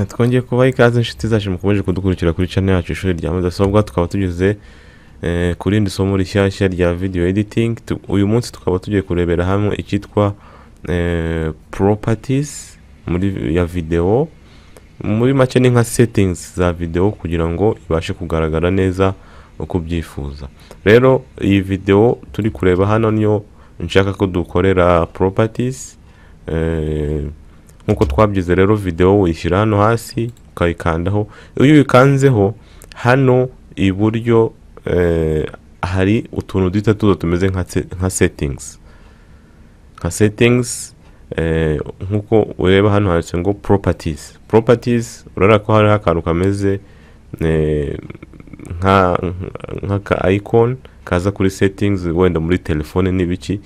Twongeye kubaha ikaze inshuti zacu mukomeje kudukurikira kuri channel yacu Ishuri rya Mudasobwa. Tukaba tugeze ku rindi somo rishyashya rya video editing. Uyu munsi tukaba tugiye kurebera hamwe icyitwa properties muri ya video. Muri make ni nka settings za video kugira ngo ibashe kugaragara neza uko ubyifuza. Rero iyi video turi kureba hano niyo nshaka ko dukorera properties. Nkuko twabyize rero, video uyishyira hano hasi ukayikandaho. Iyo uyikanzeho hano iburyo hari utuntu duhita tuza tumeze nka settings, nka settings. Nkuko ureba hano handitse ngo properties. Properties urabona ko hariho akantu kameze nk'aka icon kaza kuri settings, wenda muri telefone n'ibiki.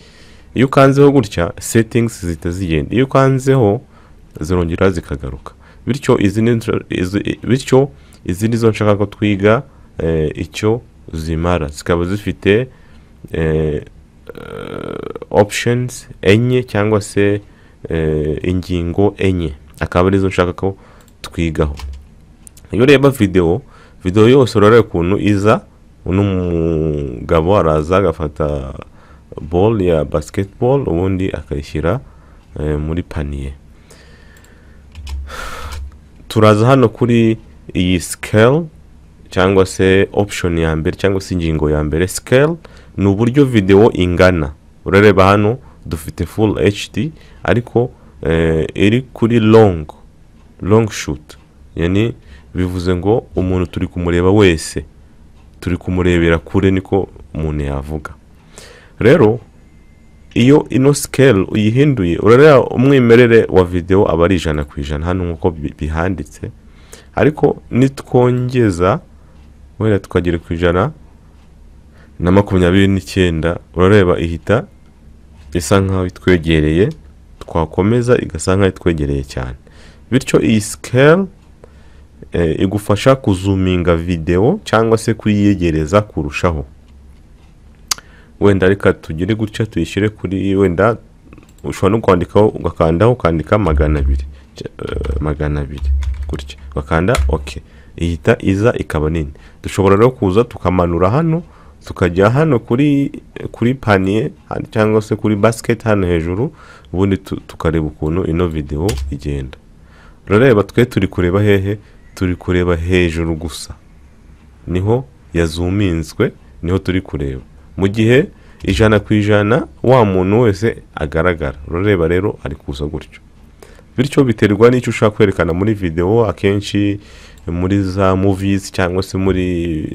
Iyo ukanzeho gutya settings zihita zigenda, iyo ukanzeho zirongera zikagaruka. Bityo izi nizo nshaka ko twiga icyo zimara. Zikaba zifite options enye cyangwa se ingingo enye, akaba arizo nshaka ko twigaho. Iyo ureba video yose urareba ukuntu iza. Uno mugabo araza agafata ball ya basketball ubundi akayishyira muri panier. Turaza hano kuri iyi scale cyangwa se option ya mbere cyangwa se ingingo ya mbere. Scale ni uburyo video ingana. Urareba hano dufite full HD ariko iri kuri long shoot, yani bivuze ngo umuntu turi kumureba wese, turi kumurebera kure, niko umuntu yavuga. Rero iyo ino scale uyihinduye, urareba umwimerere wa video aba ari 100% hano nkuko bihanditse. Ariko nitwongeza wenda tukagera ku 129, urareba ihita isa nkaho itwegereye, twakomeza igasa nkaho itwegereye cyane. Bityo iyi scale igufasha kuzuminga video cyangwa se kuyiyegereza kurushaho. Wenda reka tugire gutya tuyishyire kuri, wenda ushobora no kwandikaho ugakandaho ukandika 200 gutya ugakanda okay, ihita iza ikaba nini. Dushobora rero kuza tukamanura hano tukajya hano kuri panier cyangwa se kuri basket hano hejuru, ubundi tukareba ukuntu ino video igenda. Urareba twe turi kureba hehe? Turi kureba hejuru gusa, niho yazuminzwe, niho turi kureba, mu gihe 100% wa muntu wese agaragara. Urareba rero ari kuza gutyo. Bityo biterwa n'icyo ushaka kwerekana muri video. Akenshi muri za movies cyangwa se muri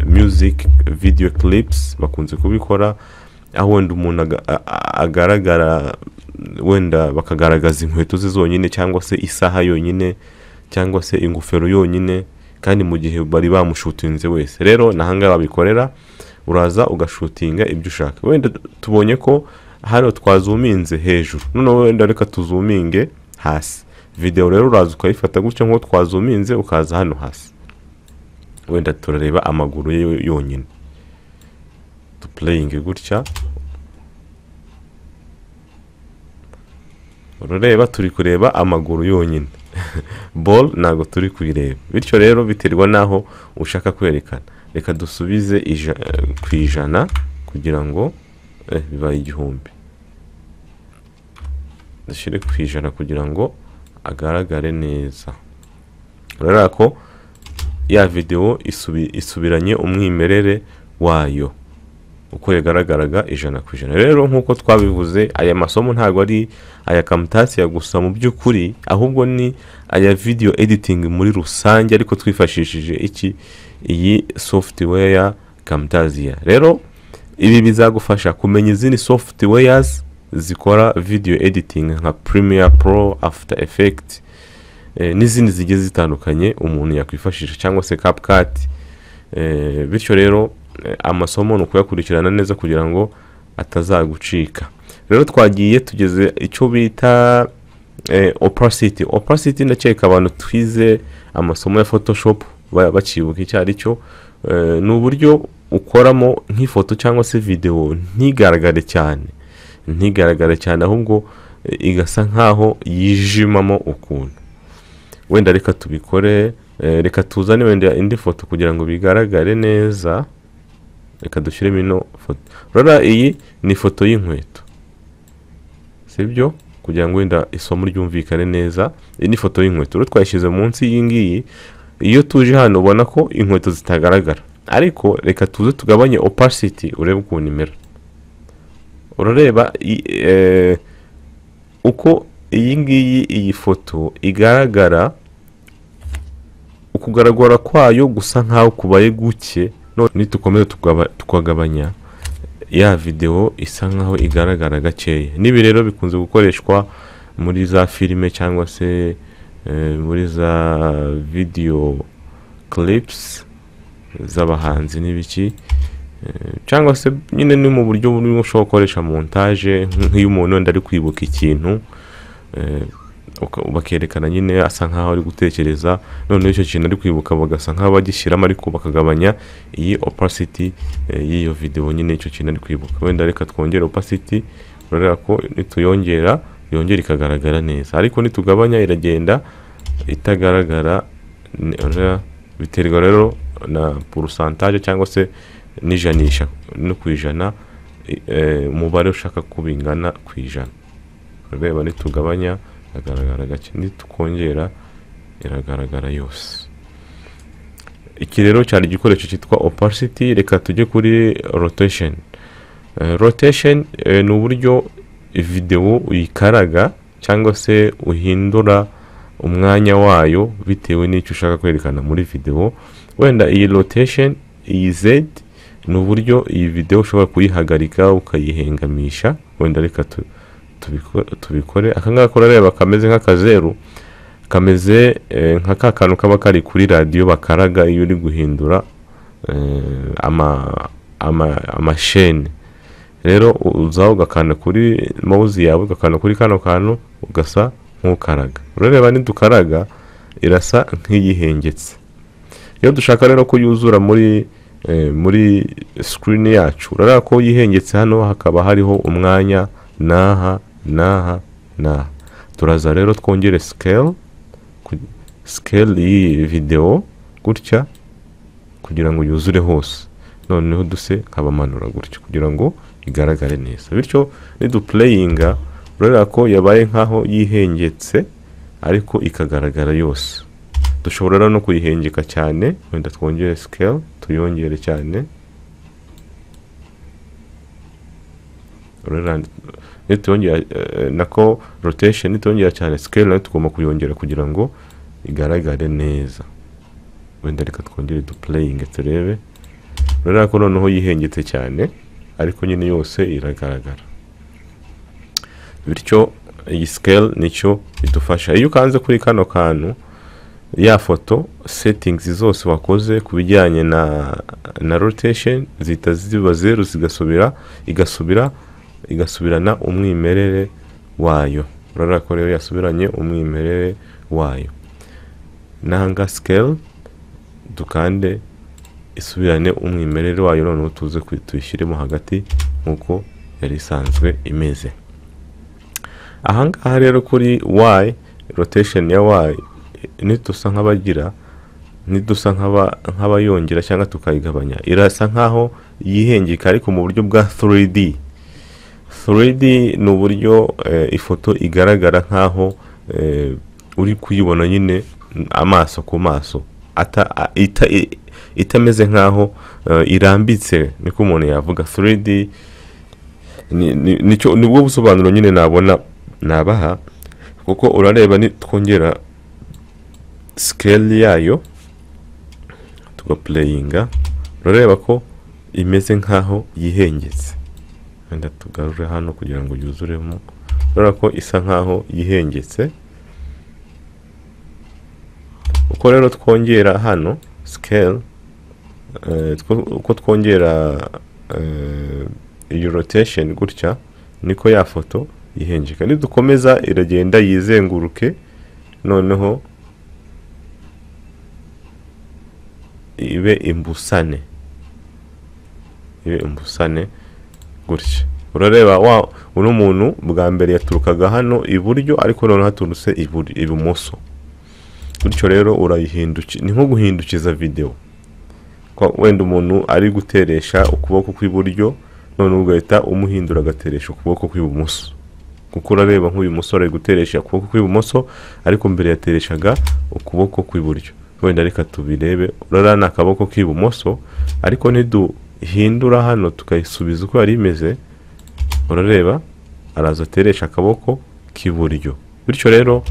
music video clips bakunze kubikora, aho wenda umuntu agaragara, wenda bakagaragaza inkweto ze zonyine cyangwa se isaha yonyine cyangwa se ingofero yonyine, kandi mu gihe bari bamushutinze wese. Rero nahanga babikorera, uraza ugashutinga ibyo ushaka. Wenda tubonye ko hano twazuminze hejuru, noneho wenda reka tuzuminge hasi. Video rero uraza ukayifata gutya nko twazuminze, ukaza hano hasi, wenda turareba amaguru ye yonyine, tuplaying gutya. Urareba turi kureba amaguru yonyine, ball ntago turi kuyireba. Bityo rero biterwa naho ushaka kwerekana. Reka dusubize ku 100 kugira ngo bibaye 1000, dushyire ku 100 kugira ngo agaragare neza. Urareba ko ya video isubiranye umwimerere wayo uko yagaragaraga 100%. Rero nkuko twabivuze, aya masomo ntago ari aya Camtasia gusa mu by'ukuri, ahubwo ni aya video editing muri rusange, ariko twifashishije iyi software ya Camtasia. Rero ibi bizagufasha kumenya izindi softwares zikora video editing nka Premiere Pro, After Effects, n'izindi zigiye zitandukanye umuntu yakwifashisha, cyangwa se CapCut. Bityo rero amasomo ni ukuyakurikirana neza kugira ngo atazagucika. Rero twagiye tugeze icyo bita opacity. Opacity ndakeka abantu twize amasomo ya Photoshop bakibuka icyo ari cyo. Ni uburyo ukoramo nk'ifoto cyangwa se video ntigaragare cyane, ahubwo igasa nkaho yijimamo ukuntu. Wenda reka tubikore, reka tuzane wenda indi foto kugira ngo bigaragare neza. Reka dushyiremo ino foto. Urabona iyi ni ifoto y'inkweto, sibyo? Kugira ngo wenda isomo ryumvikane neza, iyi ni ifoto y'inkweto. Rero twayishyize munsi y'iyi ngiyi. Iyo tuje hano ubona ko inkweto zitagaragara, ariko reka tuze tugabanye opacity urebe ukuntu imera. Urareba uko iyi ngiyi iyi foto igaragara, ukugaragara kwayo gusa nkaho kubaye guke. None nitukomeza tukagabanya ya video isa nkaho igaragara gakeya. Nibi rero bikunze gukoreshwa muri za filime cyangwa se muri za video clips z'abahanzi n'ibiki, cyangwa se nyine ni mu buryo bumwe ushobora gukoresha montage, nk'iyo umuntu wenda ari kwibuka ikintu, bakerekana nyine asa nkaho ari gutekereza, noneho icyo kintu ari kwibuka bagasa nkaho bagishyiramo, ariko bakagabanya iyi opacity y'iyo video nyine icyo kintu ari kwibuka. Wenda reka twongere opacity, urareba ko nituyongera yongera ikagaragara neza, ariko nitugabanya iragenda itagaragara. Biterwa rero na pourcentage cyangwa se n'ijanisha no ku ijana, umubare ushaka kubingana ku ijana. Urareba nitugabanya iragaragara gake, nitukongera iragaragara yose. Iki rero cyari igikoresho cyitwa opacity. Reka tujye kuri rotation. Rotation ni uburyo video uyikaraga cyangwa se uhindura umwanya wayo bitewe n'icyo ushaka kwerekana muri video. Wenda iyi rotation, iyi Z ni uburyo iyi video ushobora kuyihagarika ukayihengamisha. Wenda reka tubikore. Aka ngaka urareba kameze nk'akazeru, kameze nka ka kantu kaba kari kuri radiyo bakaraga iyo uri guhindura amashene. Rero uza ugakanda kuri mouse yawe, ugakanda kuri kano kantu ugasa nk'ukaraga. Urareba nidukaraga irasa nk'iyihengetse. Iyo dushaka rero ko yuzura muri screen yacu, urareba ko yihengetse hano hakaba hariho umwanya n'aha n'aha n'aha. Turaza rero twongere scale y'iyi video gutya kugira ngo yuzure hose, noneho duse nkabamanura gutya kugira ngo igaragare neza. Bityo niduplayinga urareba ko yabaye nkaho yihengetse ariko ikagaragara yose. Dushobora no kuyihengeka cyane, wenda twongere scale tuyongere cyane. Nitwongera nako rotation nitwongera cyane scale nayo tugomba kuyongera kugira ngo igaragare neza. Wenda reka twongere duplayinge turebe. Urareba ko noneho yihengetse cyane ariko nyine yose iragaragara. Bityo iyi scale nicyo idufasha. Iyo ukanze kuri kano kantu ya foto, settings zose wakoze ku bijyanye na rotation zihita ziba zeru, zigasubira igasubirana umwimerere wayo. Urareba ko rero yasubiranye umwimerere wayo. Nanga scale dukande isubirane umwimerere wayo, noneho tuze tuyishyiremo hagati nkuko yari isanzwe imeze. Ahangaha rero kuri Y, rotation ya Y nitusa nk'abagira, nitusa nk'abayongera cyangwa tukayigabanya, irasa nkaho yihengeka ariko mu buryo bwa 3D. 3D ni uburyo ifoto igaragara nkaho uri kuyibona nyine amaso ku maso, itameze nkaho irambitse, niko umuntu yavuga. 3D nibwo busobanuro nyine nabona nabaha, kuko urareba nitwongera scale yayo tugaplayinga, urareba ko imeze nkaho yihengetse. Wenda tugarure hano kugira ngo yuzuremo. Urareba ko isa nkaho yihengetse. Uko rero twongera hano scale, uko twongera iyi rotation gutya, niko ya foto yihengeka. Nidukomeza iragenda yizenguruke, noneho ibe imbusane, ibe imbusane gutya. Urareba wa uno muntu bwa mbere yaturukaga hano iburyo, ariko noneho haturutse ibumoso. Bityo rero urayihindukiza, ni nko guhindukiza video. Wenda umuntu ari guteresha ukuboko kw'iburyo, none ugahita umuhindura agateresha ukuboko kw'ibumoso. Kuko urareba nk'uyu musore ari guteresha ukuboko kw'ibumoso, ariko mbere yatereshaga ukuboko kw'iburyo. Wenda reka tubirebe, urarana ni akaboko k'ibumoso, ariko niduhindura hano tukayisubiza uko yari imeze, urareba araza ateresha akaboko k'iburyo. Bityo rero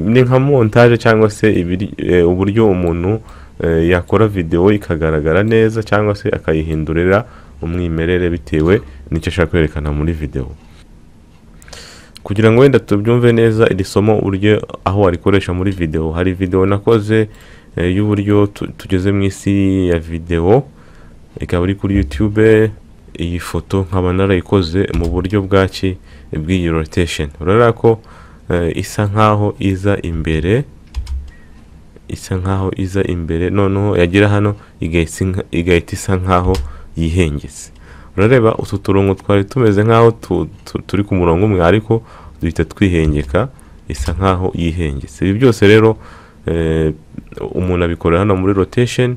ni nka montage cyangwa se uburyo umuntu yakora video ikagaragara neza cyangwa se akayihindurira umwimerere bitewe n'icyo ashaka kwerekana muri video. Kugira ngo wenda tubyumve neza iri somo uburyo aho warikoresha muri video, hari video nakoze y'uburyo tugeze mu isi ya video, ikaba iri kuri YouTube. Iyi foto nkaba narayikoze mu buryo bwaki bw'iyi rotation. Urareba ko isa nkaho iza imbere, isa nkaho iza imbere, noneho yagira hano igahita isa nkaho yihengetse. Urareba utu turongo twari tumeze nkaho turi ku murongo umwe, ariko duhita twihengeka, isa nkaho yihengetse. Ibi byose rero umuntu abikora hano muri rotation.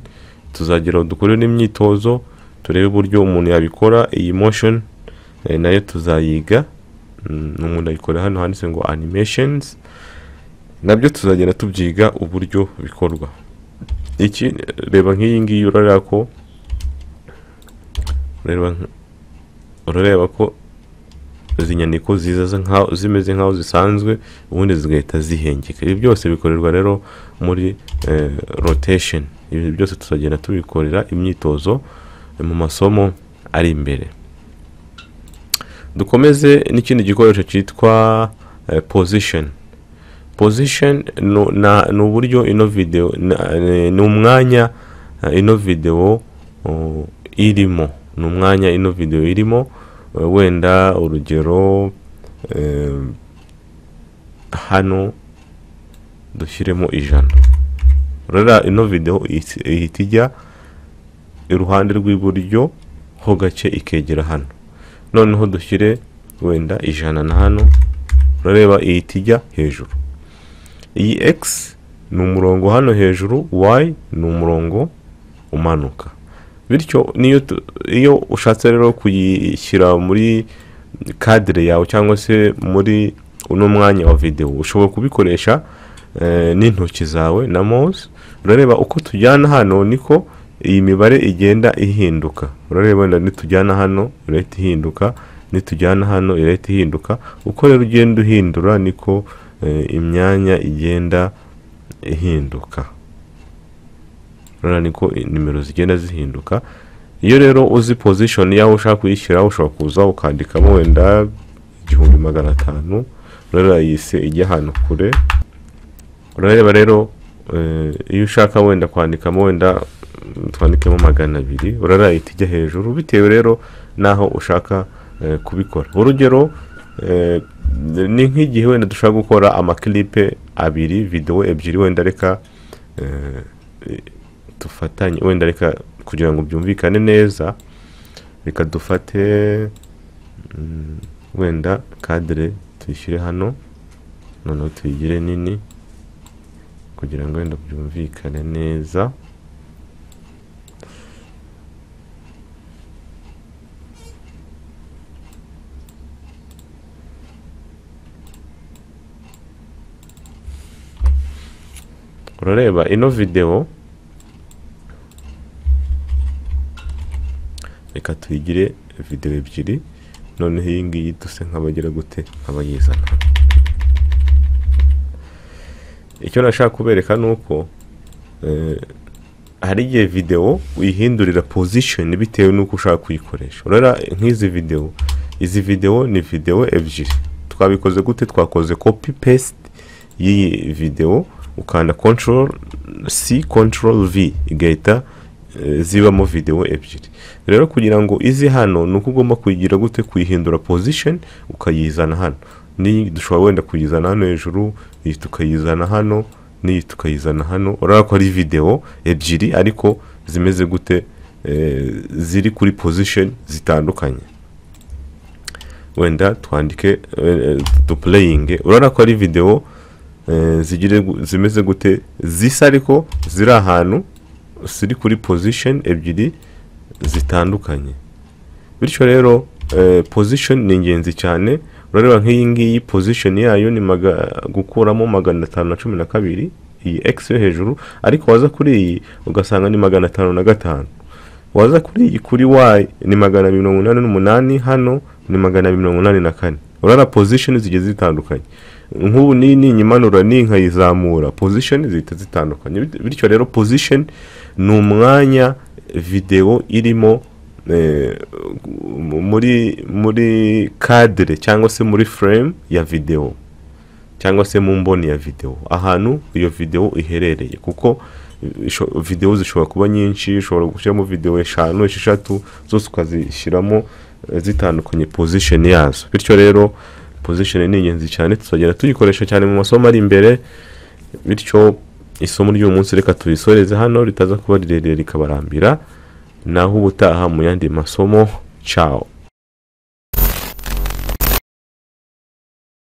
Tuzagira dukore n'imyitozo turebe uburyo umuntu yabikora. Iyi motion nayo tuzayiga, umuntu ayikora hano handitse ngo animations, nabyo tuzagenda tubyiga uburyo bikorwa. Iki reba nk'iyi ngiyi, urareba ko urareba ko izi nyandiko ziza nkaho zimeze nkaho zisanzwe, ubundi zigahita zihengeka. Ibi byose bikorerwa rero muri rotation. Ibi byose tuzagenda tubikorera imyitozo mu masomo ari imbere. Dukomeze n'ikindi gikoresho cyitwa position. Position ni uburyo ino video, ni umwanya ino video irimo, ni umwanya ino video irimo. Wenda urugero hano dushyiremo 100. Rero ino video ihita ijya iruhande rw'iburyo ho gake ikegera hano, noneho dushyire wenda 100 na hano, urareba ihita ijya hejuru. Iyi X ni umurongo hano hejuru, Y ni umurongo umanuka. Bityo iyo ushatse rero kuyishyira muri cadre yawe cyangwa se muri uno mwanya wa video, ushobora kubikoresha n'intoki zawe na mouse. Urareba uko tujyana hano niko iyi mibare igenda ihinduka. Urareba wenda nitujyana hano irahita ihinduka, nitujyana hano irahita ihinduka. Uko rero ugenda uhindura niko imyanya igenda ihinduka. Urabona niko nimero zigenda zihinduka. Iyo rero uzi position yawe ushaka kuyishyira, ushobora kuza ukandikamo wenda 1500, urareba yise ijya ahantu kure. Urareba rero iyo ushaka wenda kwandikamo wenda twandikemo 200, urareba ihita ijya hejuru bitewe rero naho ushaka kubikora. Urugero ni nk'igihe wenda dushaka gukora amaklipe abiri, video ebyiri, wenda reka dufatanye, wenda reka kugira ngo byumvikane neza, reka dufate wenda cadre tuyishyire hano, noneho tuyigire nini kugira ngo wenda byumvikane neza. Urareba ino video reka tuyigire video ebyiri, noneho iyi ngiyi duse nk'abagira gute nk'abayizana. Icyo nashaka kubereka nuko hari igihe video uyihindurira position bitewe nuko ushaka kuyikoresha. Urara nk'izi video, izi video ni video ebyiri. Twabikoze gute? Twakoze copy paste y'iyi video, ukanda control C control V igahita zibamo video ebyiri. Rero kugira ngo izi hano nuko ugomba kuyigira gute, kuyihindura position ukayizana hano. Ni dushobora wenda kuyizana hano hejuru, iyi tukayizana hano, n'iyi tukayizana hano. Urabona ko ari video ebyiri ariko zimeze gute, ziri kuri position zitandukanye. Wenda twandike duplaying, urabona ko ari video zigire zimeze gute, zisa ariko ziri ahantu ziri kuri position ebyiri zitandukanye. Bityo rero position ni ingenzi cyane. Urareba nk'iyi ngiyi position yayo ni gukuramo 512, iyi x yo hejuru, ariko waza kuri iyi ugasanga ni 505, waza kuri iyi kuri y ni 288, hano ni 284. Urabona position zigiye zitandukanye. Nk'ubu ni ninyimanura ni nkayizamura, position zihita zitandukanye. Bityo rero position ni umwanya video irimo muri cadre cyangwa se muri frame ya video cyangwa se mu mboni ya video, ahantu iyo video iherereye, kuko video zishobora kuba nyinshi. Ushobora gushyiramo video 5, 6, zose ukazishyiramo zitandukanye position yazo. Bityo rero position ni ingenzi cyane, tuzagenda tuyikoresha cyane mu masomo ari imbere. Bityo isomo ry'uyu munsi reka turisoreze hano, ritaza kuba rirerire rikabarambira. Naho ubutaha mu yandi masomo, ciao.